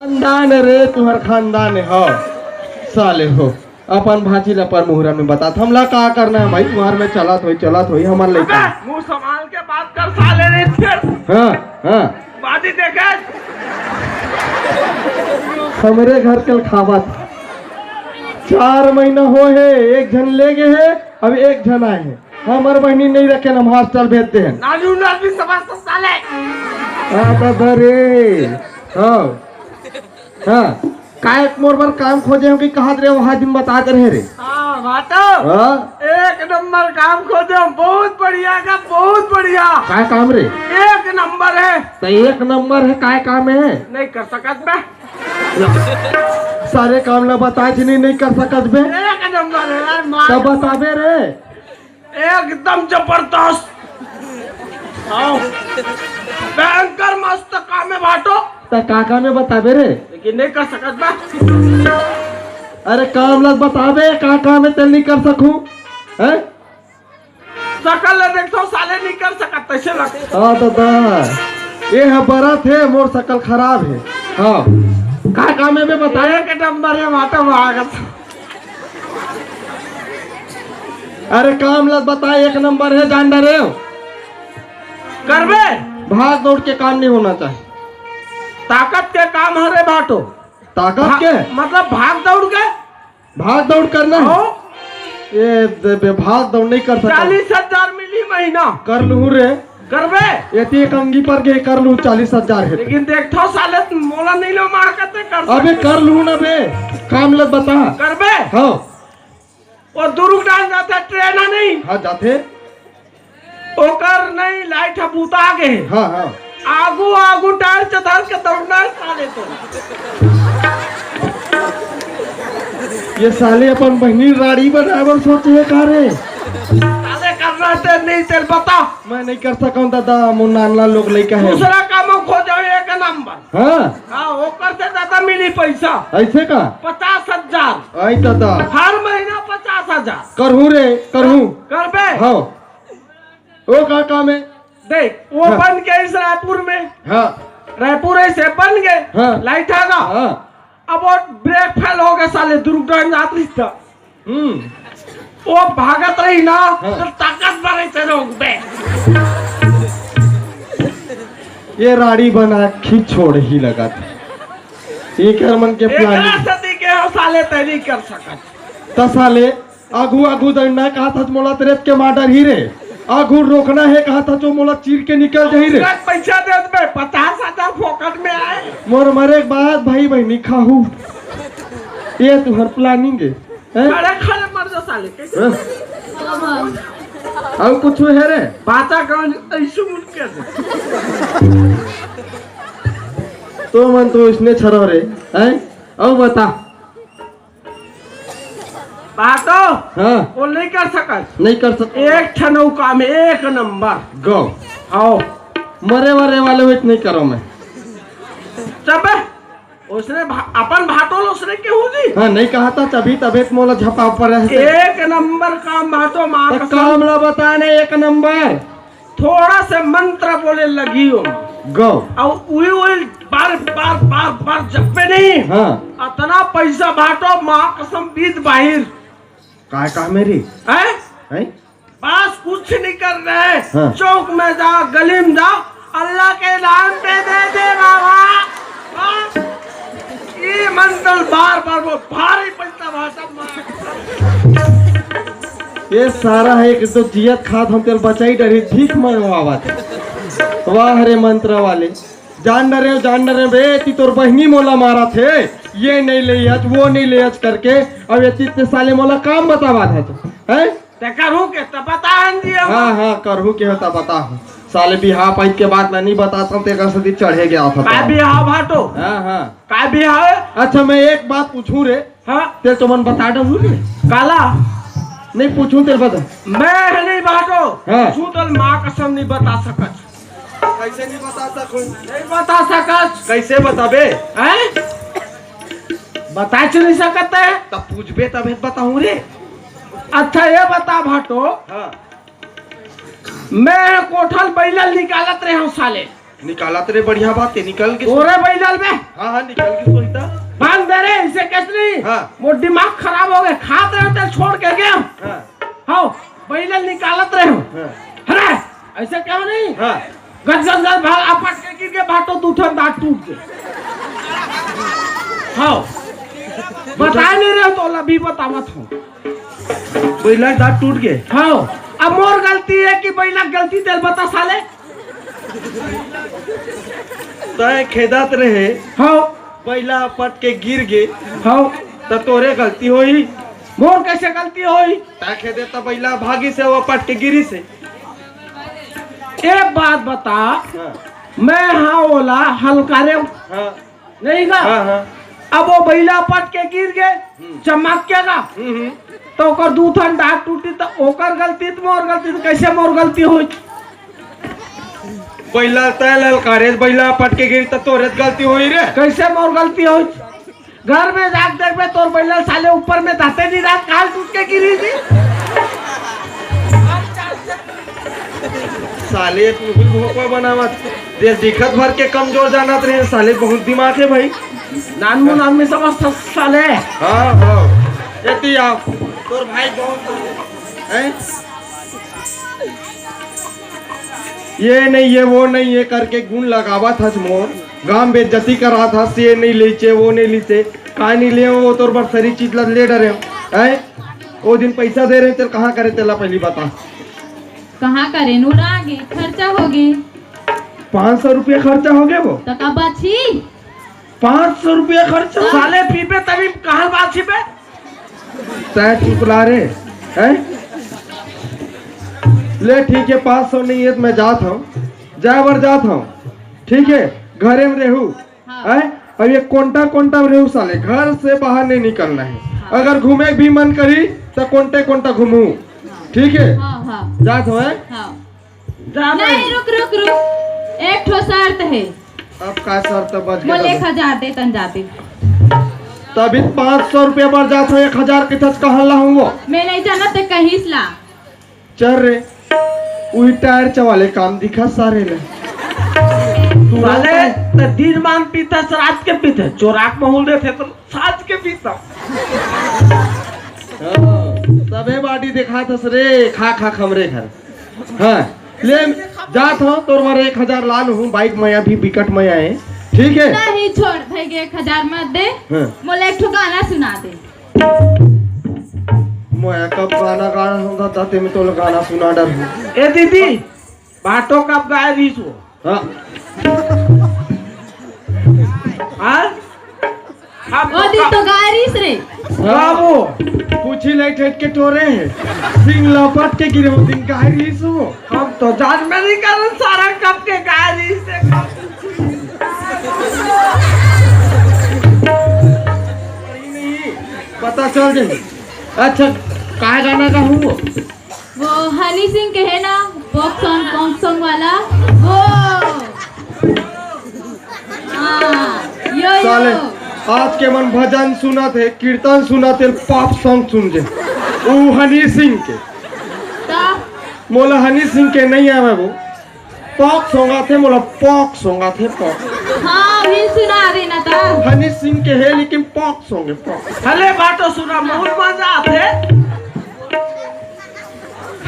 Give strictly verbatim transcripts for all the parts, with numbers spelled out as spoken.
खानदान रे, तुहर खानदान हे, हाँ। साले हो, अपन भांची ला अपन मुहरा में बतात, हमला का करना हे भाई, तुहर में चलत होई, चलत होई, हमर लइका। अबे, मुंह संभाल के बात कर साले रे, फिर हाँ, हाँ। बाजी देखे। हमरे घर के खावत, चार महीना हो हे, एक झन ले गे हे, अब एक झन आए हे। हमर बहिनी नहीं रखे, हम हॉस्टल भेज दे हैं। नानू नानू समझ तो साले। आ, दादा रे। हाँ। हाँ। काय मोर बर काम खोजे हो कि कहा रे, वहाँ दिन बता दे रहे रे। हाँ, बातो। हाँ। एक नंबर काम खोजे हो, बहुत बढ़िया का, बहुत बढ़िया। काय काम रे? एक नंबर हे। तो एक नंबर हे, काय काम हे? नहीं कर सकत मैं। सारे काम ला बता जी, नहीं, नहीं कर सकत बे। एक नंबर हे यार, मार। तब बताबे रे। एकदम जबरदस्त। हाँ। भयंकर मस्त काम हे भाटो। त का काम हे बताबे रे? लेकिन नहीं कर सकत बा। अरे काम ला बताबे, का काम हे तेल नहीं कर सकूं? हैं? सकल ला देखथो साले नहीं कर सकत, तैसे लगथे। हाँ दादा, ये ह बरत हे, मोर सकल खराब हे। हाँ। का काम हे बे बता? एक नंबर हे भाटो, भागत। अरे काम ला बता, एक नंबर हे, जान डरे हो। करबे? भाग दौड़ के काम नहीं होना चाहिए। ताकत के काम हरे भाटो। ताकत भा-, के? मतलब भाग दौड़ के? भाग दौड़ करना हे? हो। ये दे बे, भाग दौड़ नहीं कर सकत। चालीस हजार मिली महीना। कर लूँ रे। करबे? ये तो एक अंगी पर के कर लूँ, चालीस हजार हे। लेकिन देखथो साले, मोला नहीं लो मार के ते कर अबे सकत। कर लूँ ना बे, काम ला बता। करबे? हाँ। वो दुर्ग डाल जाता ट्रेन नहीं। हाँ, जाथे। ओकर नहीं, लाइट ह बुता गे। हाँ, हाँ। आगू, आगू टायर चढ़ा के दौड़ना हे साले तो। ये साले अपन बहिनी राड़ी बनाए बर सोचे हे का रे? साले करना हे ते नहीं, तेल बता। मैं नहीं कर सकूं दादा, मोर नानला लोग लइका हे। दूसरा काम खोजो एक नंबर। हाँ। हाँ, ओकर से ज्यादा मिली पैसा। ऐसे का? पचास हजार। आई दादा। हर महीना पचास हजार। करहूँ रे, करहूँ। करबे? हाँ। ओ का काम हे? देख, वो हाँ। बन के इस रायपुर में। हाँ। रायपुर ऐसे बन गए। हाँ। लाइट आ गा। हाँ। अब वो ब्रेक फेल हो गया साले, दुर्घटना जात रही था। हम्म। वो भागत रही ना, हाँ। तो ताकत बढ़े थे लोग बे। ये राड़ी बना खींच छोड़ ही लगत। ये कर मन के एकरा planning। सती के हो साले, तैरी कर सकत। त साले, आगू, आगू दौड़ना हे, कहा था मोला तेरे के मार डरही रे। आगू रोकना हे, कहा था जो मोला चीर के निकल जाही रे। तुरंत पैसा दे दे, पचास हजार फोकट में आए। मोर मरे के बाद भाई बहिनी खाहू। ये तुहर planning हे, हैं? खड़े खड़े मर जा साले, कैसे? हैं? अउ कुछ हे रे? बाता कौन ऐसे मुड़ के दे। तो मन तो इसने छरो रे, हैं? अउ बता। बातो। हाँ। वो नहीं कर सकत। नहीं कर सकत। एक ठन अउ काम हे, एक नंबर। गौ। आओ। मरे वरे वाले हो, नहीं करो मैं। तब उसने भा-, अपन भाटो लो उसने केहू जी। हाँ, नहीं कहा था तभी, तबे तो मोला झपा पड़ा है। एक नंबर काम भाटो, माँ तो कसम। काम ला बता ना, एक नंबर। थोड़ा से मंत्र बोले लगी हो। गौ। अउ उही, उही बार, बार, बार, बार जपे नहीं। हाँ। अतना पैसा भाटो, माँ कसम, बीत बाहिर। काय काम हे रे? हैं? हैं? बस कुछ नहीं कर रहे। हाँ। चौक में जा, गली में जा, अल्लाह के नाम पे दे दे बाबा। बस। ये मंत्र बार बार बोल, भारी पैसा भाषा मार। ये सारा हे कि तो जियत खात हम तेल बचाई डरी, भीख मंगवावत हे। वाह रे मंत्र वाले, जान डरे हो, जान डरे हो बे, ती तोर बहिनी मोला मारत हे, ये नहीं ले आज, वो नहीं ले आज करके, अब ये तीत साले मोला काम बतावत हे तो, हैं? ते करहूँ के त बता हन जी अब। हाँ, हाँ, करहूँ के हो त बता हूँ। साले बिहाव पाइत के बात ला नहीं बताता हूँ, तेकर सेती चढ़े गया था। काय बिहाव भाटो? हाँ, हाँ। काय बिहाव हे? अच्छा, मैं एक बात पूछूं रे। हाँ। तेल तो मन बता डरू रे। काला? नहीं पूछूं तेल बता। मैं हे नहीं भाटो। हाँ। झूठल माँ कसम नहीं बता सकत। कैसे नहीं बता सकूं? नहीं बता सकत। कैसे बताबे? हैं? बता नहीं सकत हे? तब पूछबे तबे बताऊं रे। अच्छा, ये बता भाटो। हाँ। मैं कोठल बैलल निकालत रहे हूँ साले। निकालत रे, बढ़िया बात हे, निकल के। तोरे बैलल बे। हाँ, हाँ, निकल के सोचता। बांध दे रे, इसे कस नहीं। हाँ। मोर दिमाग खराब हो गे, खात रहे तेल छोड़ के गया। हाँ। हाँ, बैलल निकालत रहे हो। हाँ। अरे, ऐसे कहो नहीं। हाँ। गज गज गज भाग, आपट के गिर के भाटो दू ठन दांत टूट गे। हाँ। बताए नहीं रहे तो अभी बतावत हूँ। बैला के दांत टूट गे। हाँ। अब मोर गलती हे कि बैला के गलती, तेल बता साले। तैं खेदत रहे। हाँ। बैला पट के गिर गे। हाँ। त तोरे गलती होही। मोर कैसे गलती होही? तैं खेदे त बैला भागिस हे, वो पट के गिरिस हे। एक बात बता, हाँ। मैं हाँ ओला हलकारे हाँ। नहीं का? हाँ, हाँ। अब वो बैला पट के गिर गे, हम्म। चमक के गा। हम्म, हम्म। त ओकर दू ठन दांत टूटी, त ओकर गलती, त मोर गलती, त कैसे मोर गलती होही? बैला तैं ललकारे, बैला पट के गिरी, त तोरे गलती होही रे। कैसे मोर गलती होही? घर में जाके देखबे, तोर बैला साले ऊपर में दांते नहीं रहत, काल टूट के गिरी थी। साले तू भी भोकवा बनावत। दे दिखत भर के कमजोर जानत रहे, साले बहुत दिमाग हे भाई। नानमू नानमी समझ साले। हाँ, हाँ। एती आओ। तोर भाई बहुत हैं? ये नहीं, ये वो नहीं, ये करके गुण लगावत हस मोर। गांव बेइज्जती करात हस, ये नहीं लीचे, वो नहीं लीचे। काय नहीं ले, वो तोर बर सरी चीज ला ले डरे हैं। ओ दिन पैसा दे रहे, तेल कहाँ करे, तेला पहली बता। कहाँ करे? उड़ा गे, खर्चा हो गे। पाँच सौ रुपया खर्चा हो गे वो। त का बात छी? पाँच सौ रुपया खर्चा? साले पीबे तभी कहाँ बात छी बे? तैं चुप ला रे, हैं? ले ठीक हे, पाँच सौ नहीं हे त मैं जात हूँ, जाए बर जात हूँ, ठीक हे, घरे में रहू, हाँ। हैं? अब ये कोंटा कोंटा में रहू साले, घर से बाहर नहीं निकलना हे। हाँ। अगर घूमे भी मन करी त कोंटे कोंटा घूमू, ठीक हे? हाँ, हाँ। जात हूँ, हैं? हाँ। जा नहीं, भाई। रुक, रुक, रुक। एक ठो शर्त हे। अब का शर्त बच मोला गया? एक हजार दे, तन जाते। तभी पाँच सौ रुपया बर जात हूँ, एक हजार के थच कहाँ लाहूँ वो? मैं नहीं जानत, ते कहिस ला। चल रे, उही टायर चवाले काम दिखा सारे ले। तू साले, रहता है। त दिन मान पीथस, रात के पीथस, चोराक माहौल देथे त साँझ के पीथस। हाँ, तभे body देखात हस रे, खा खा हमरे घर। हाँ, ले जात हूँ, तोर बर एक हजार लान हूँ, bike में अभी बिकट में आए, ठीक हे? नहीं, छोड़, भाई के एक हजार मत दे। हाँ। मोला एक ठो गाना सुना दे। मैं कब गाना गाना हूँ, ताते में तो गाना सुना डर हूँ। ए दीदी, भाटो कब गाए रहीस वो? हाँ। हाँ? अब ओ दिन तो गाय रहीस रे। बाबू, पूछी ले ठेठ के टोरे हे। सिंग लपट के गिरे हो दिन गाय रहीस वो। हम तो जान में नहीं कर सारा कब के गाय रहीस हे, कब। पता चल जाए। अच्छा, काय गाना गाहूँ वो? वो हनी सिंह के हे ना, pop song, pop song वाला, वो। हाँ, यो, यो। साले, आज के मन भजन सुनत हे, कीर्तन सुनत हे, pop song सुन जे। ऊ हनी सिंह के। का? मोला हनी सिंह के नहीं आवे वो। Pop song आथे, मोला pop song आथे, pop। हाँ, भी सुना देना था। हनी सिंह के हे, लेकिन pop song हे, pop। हले बाटो सुना, बहुत मजा आथे।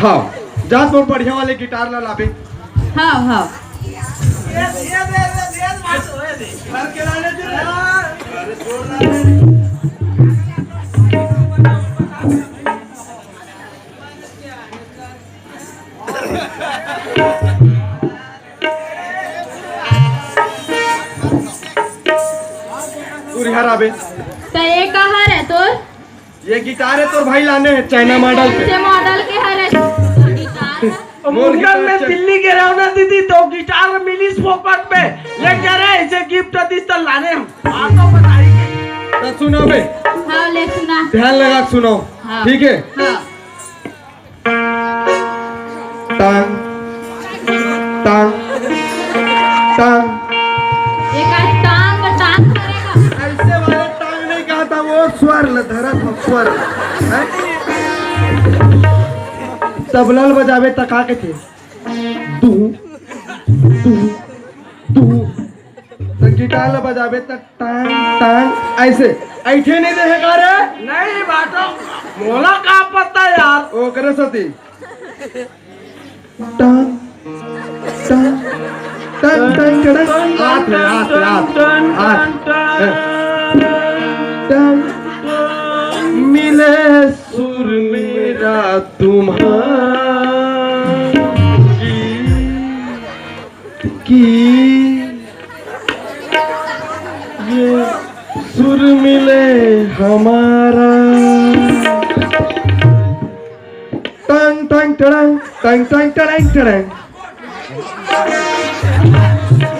हाँ, जात मोर बढ़िया वाले guitar ला लाबे। हाँ, हाँ। उरिहा राबे। त ये का हरे तोर? ये guitar हे तोर भाई लाने हे China model के। से model के हरे। मोर मुंगल में दिल्ली गे रहो ना दीदी, तो guitar मिलिस फोकट में। ले जा रे, इसे gift दिस त लाने हम। आ तो बताई के। त सुनो बे। हाँ, ले सुना। ध्यान लगा के सुनो। हाँ। ठीक हे? हाँ। टांग, टांग, टांग। ये का टांग, टांग करेगा? ऐसे वाला टांग नहीं कहा था, वो स्वर ल धरा था, स्वर। हैं? तबला ल बजावे त का कथे? दू, दू, ला बजाबे त टांग टांग ऐसे। ऐठे नहीं देहे का रे? नहीं बाटो, मोला का पता यार। ओकरे सती। टांग टांग टांग टांग टांग। आठ है, आठ है, आठ। आठ। टांग। मिले सुर मेरा तुम्हारा की, ये सुर मिले हमारा। टंग टंग टड़ंग, टंग टंग टड़ंग टड़ंग।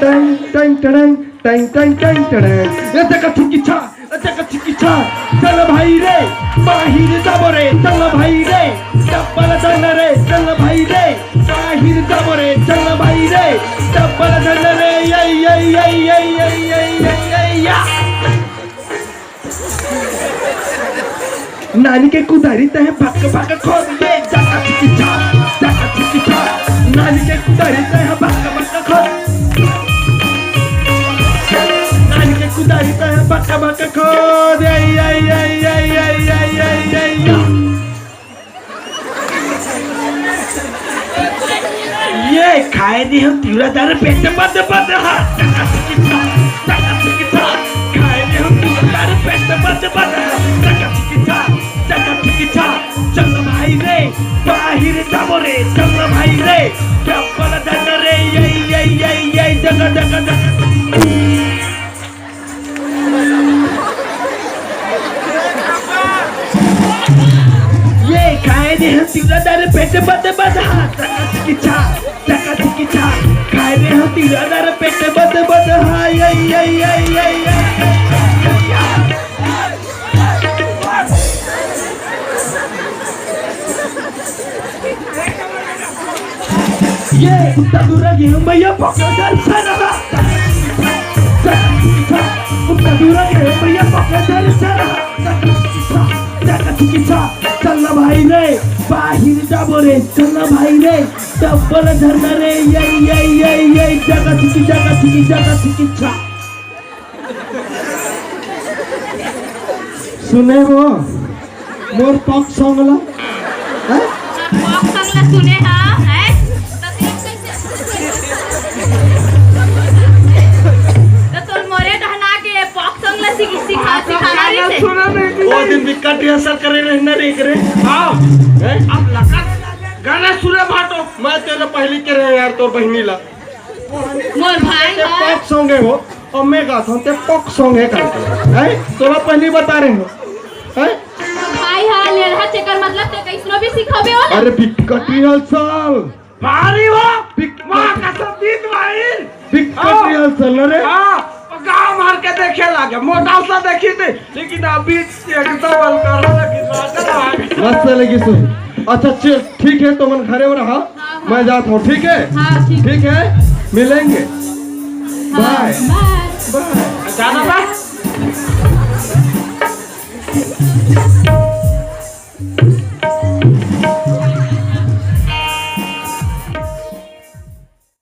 टंग टंग टड़ंग, टंग टंग टंग टड़ंग। ये तक छिकी छा। चक चिकी छा, चल भाई रे, बाहिर जाबो रे, चल भाई रे, डब्बल धन रे, चल भाई रे, बाहिर जाबो रे, चल भाई रे, डब्बल धन रे, ये, ये, ये, या। नानी के कुदारी तहे भक भक खोद ले, चक चिकी छा, चक चिकी छा। नानी के कुदारी तहे भक भक खोद। नानी के कुदारी तहे भक भक खोद। आई, आई, आई, आई। ये खाए नहीं हम तिवरा दार पेट बद बद हा। खाए नहीं हम तिवरा दार पेट बद बद हा। चक चिकी छा, चक चिकी छा। चल भाई रे, बाहिर जाबो रे, चल भाई रे, डब्बल धन रे, ये, ये, ये, ये, जग, जग, जग। ये खाए दे हम तिवरा दार पेट बद बद हा, चका चिकी छा, चका चिकी छा। खाए दे हम तिवरा दार पेट बद बद हा, ये, ये, ये, ये, ये। ये कुत्ता दूरा गेहूं भैया पकड़ सरा। कुत्ता दूरा गेहूं भैया पकड़ सरा। चल भाई रे, बाहिर जाबो रे, चल भाई रे, डब्बल धन रे, ये, ये, ये, ये, जगा चिकी, जगा चिकी, जगा चिकी छा। सुने वो मोर pop song ला, हैं? Pop song ला सुने हा, हैं? त तोर मोरे डहना के pop song ला सिखा, सिखा, सिखा रही से। वो दिन बिकट rehearsal करे रहे ना रे, करे। हाँ। हैं? अब लगा गाना सुने भाटो। मैं तेरे पहली के रहे यार, तोर बहिनी ला। मोर भाई ते हा। Pop song है वो, और मैं गाता हूँ, ते pop song है करके, हैं? तोला पहली बता रहे हो, हैं? भाई हा, लेढ़ा तेकर मतलब ते कैसनो भी सिखाबे हो ना? अरे बिकट rehearsal। भारी हो। बिकट। माँ कसम बीत भाई। बिकट rehearsal ना रे। हाँ, गाँव मार के देखे लागे, मोटा सा देखी थी, लेकिन अभी एकदम हल्का लगी, मस्त लगी सुन। अच्छा चल, ठीक है, तुमन घरे में रहा। हाँ, हाँ। मैं जाता हूँ, ठीक है? हाँ, ठीक। ठीक है, मिलेंगे। हाँ, bye। Bye। Bye। जाना बा?